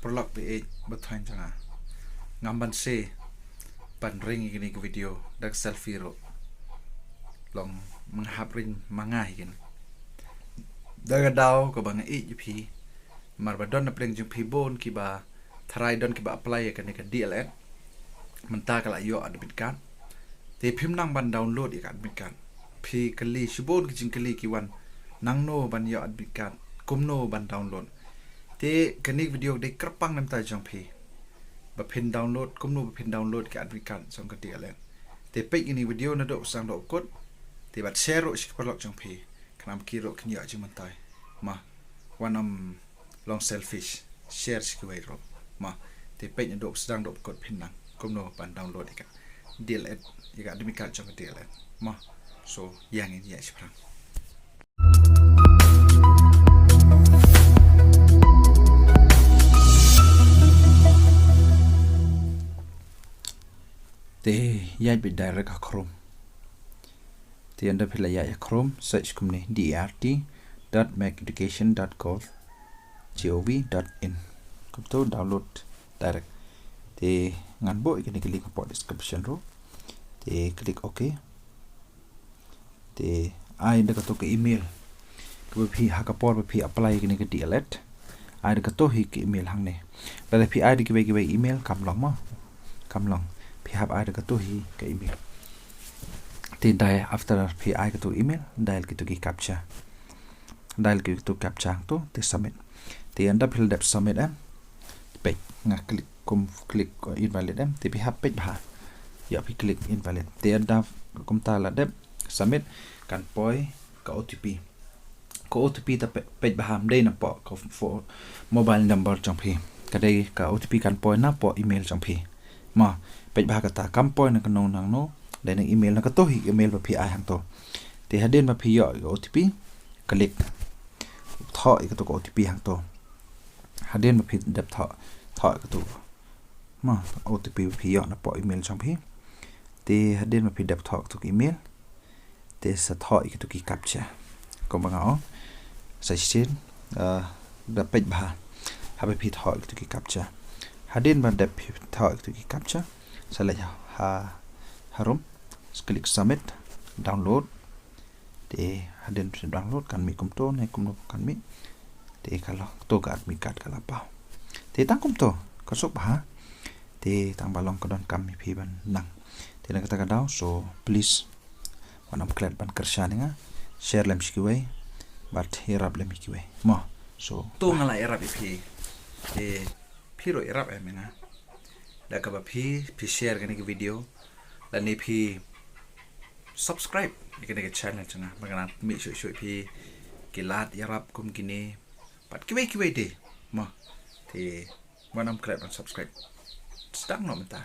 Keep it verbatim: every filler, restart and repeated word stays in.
Paralok phi ïeit ba thoiñ jong nga. Ngam ban se ban ring ïa kane ka video da ka selfie ruh. Long mynhap ring ma nga hi kin. Da ka daw kaba nga ïeit ïa phi. Mar ba don na pdeng jong phi bun kiba tharai don kiba apply ïa kane ka D L Ed. Mynta ka la ïoh admit card. Te phim nang ban download ïa ka admit card. Phi kylli shibun ki jingkylli ki wan nangno ban ïoh admit card, kumno ban download. Te kane ka video dei kyrpang na bynta jong phi. Ba phin download, kumno ba phin download ka admit card jong ka D L Ed. Te peit ïa kane ka video naduh sdang haduh kut. Te bad share ruh sha ki paralok jong phi. Khnang ba ki ruh kin ïoh jingmyntoi. Mo, wat nym long selfish. Share sha kiwei ruh. Mo, te peit naduh sdang haduh kut phin nang kumno ban download ïa ka D L Ed, ïa ka admit card jong ka D L Ed. Mo, so ïa ngin ïa shiphrang. Te ïa bit direct ha Chrome. Te ynda phi la ïa ïa Chrome, search kumne D R T dot mac education dot gov, G O V dot in. Kumto download direct. Te ngan buh ïa kane ka link hapoh description ruh. Te click OK. Te ai da kato ka email kaba phi ha ka por ba phi apply kane ka D L Ed. Ai da kato hi ka email hangne. Lada phi ai da kiwei kiwei email kam long mo. Kam long. Phi hap ai da kato hi ka email. Te dial after phi ai kato email, dial kito ki captcha. Dial kito captcha hangto, te submit. Te ynda phi la dep submit em. Peit nga click kum click invalid em. Te phi hap peit bha. Ïa phi click invalid. Te ynda kumta la dep submit kan poi ka O T P. Ka O T P te peit bha, ym dei napoh ka mobile number jong phi. Ka dei ka O T P kan poi napoh email jong phi. Mo, peit bha kata kam poi na kano nangno, dei na email, na kato hi email ba phi ai hangto. Te hadien ba phi ïoh ïa ka O T P, click thoh ïa kato ka O T P hangto. Hadien ba phi dep thoh, thoh ïa kato. Mo, O T P ba phi ïoh napoh email jong phi. Te hadien ba phi dep thoh ïa kato ka email, te sa thoh ïa kito ki captcha. Kumba nga ong, sa shisien, eh, da peit bha haba phi thoh ïa kito ki captcha. Hadien ba dep phi thoh ïa kito ki captcha, sa leit ha, ha, harum, click submit, download. Te hadien phi download kan mih kumto ne kumno kan mih. Te ka long to ka admit card ka la paw. Te tang kumto, ka suk bha. Te tang ba long ka donkam ïa phi ban nang. Te na kata ka daw, so please, wat nym klet ban kyrshan ïa nga, share lem sha kiwei bad ïarap lem ïa kiwei. Mo, so to nga la ïarap ïa phi. Te phi ruh ïarap em ïa nga da kaba phi, phi share kane ka video lane phi subscribe ïa kane ka channel jong nga, ba ngan mih shuh shuh ïa phi ki lad ïarap kum kine bad kiwei kiwei de. Mo, te wat nym klet ban subscribe. Sdang noh mynta.